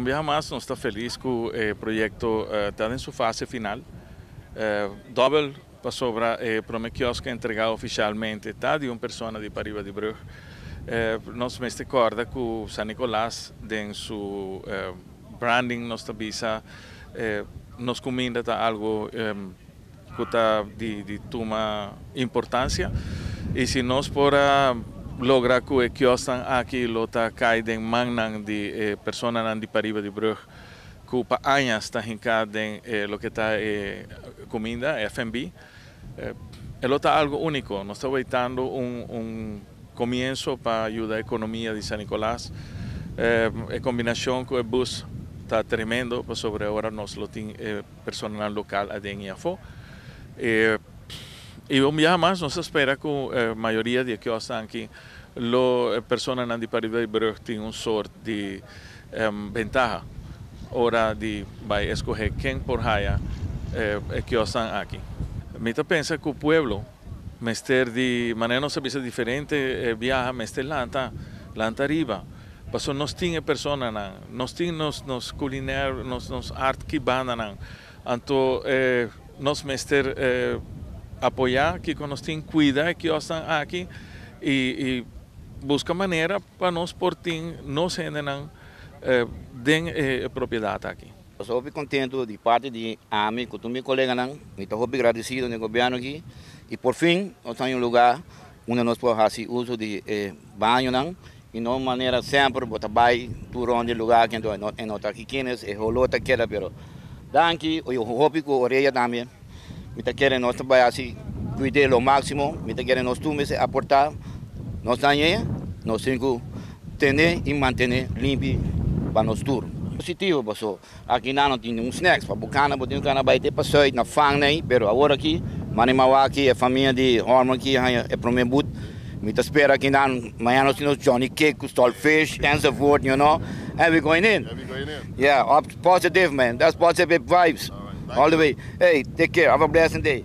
Biaha mas nos ta felis ku e proyekto ta den su fase final. Dòbel pasobra e promé kiosk entregá ofishalmente ta di un persona di pariba di brùg. Nos mester kòrda ku San Nicolas den su branding nos ta bisa nos kuminda ta algu ku ta di tuma importansia i si nos por a logra ku e kiosknan aki lo ta kai den mannan di e personanan di pariba di brùg ku pa añas ta hinká den loke ta e kuminda, F&B, e lo ta algu úniko. Nos ta weitando un komienso pa yuda ekonomia di San Nicolas. E kombinashon ku e bus ta tremendo pasobra ora nos lo tin e personanan lokal aden i afó. I un biaha mas nos ta spera ku mayoria di e kiosknan aki lo personanan di pariba di brùg tin un sort di bentaha ora di bai eskohé ken por haya e kiosknan aki. Mi ta pensa ku pueblo mester di manera nos a bisa diferente biaha mester lanta lanta ariba pasobra nos tin e personanan, nos tin nos culinair, nos art kibananan, anto nos mester apoyá kiko nos tin, kuida e kiosknan aki i buska manera pa nos por tin nos hendenan den e propiedat aki. Nos ta hopi kontentu di parti di ami ku tur mi koleganan. Mi ta hopi gradesido na e gobièrnu aki i por fin nos ta haña un lugá unda nos por hasi uso di e bañonan i no manera semper bo ta bai tur rònt di e lugá aki anto e no ta aki kines e holó ta keda pero danki i hopi ku orea tambe mi ta kere nos ta bai hasi kuid'é lo máksimo mi ta kere nos tur mester aportá nos dañ'é nos tin ku tene i mantené limpi pa nos tur. Positivo paso aki nan no tin ningun snacks pa bo kana bo tin ku kana bai te pa sùit na fang nei pero awor aki mane mawaki e famia di Horman aki haña e prome but mi ta spera aki nan mañana nos tin nos johnny cake ku saltfish enzovoort you know and we going in yeah up positive man that's positive vibes all the way hey take care have a blessing day.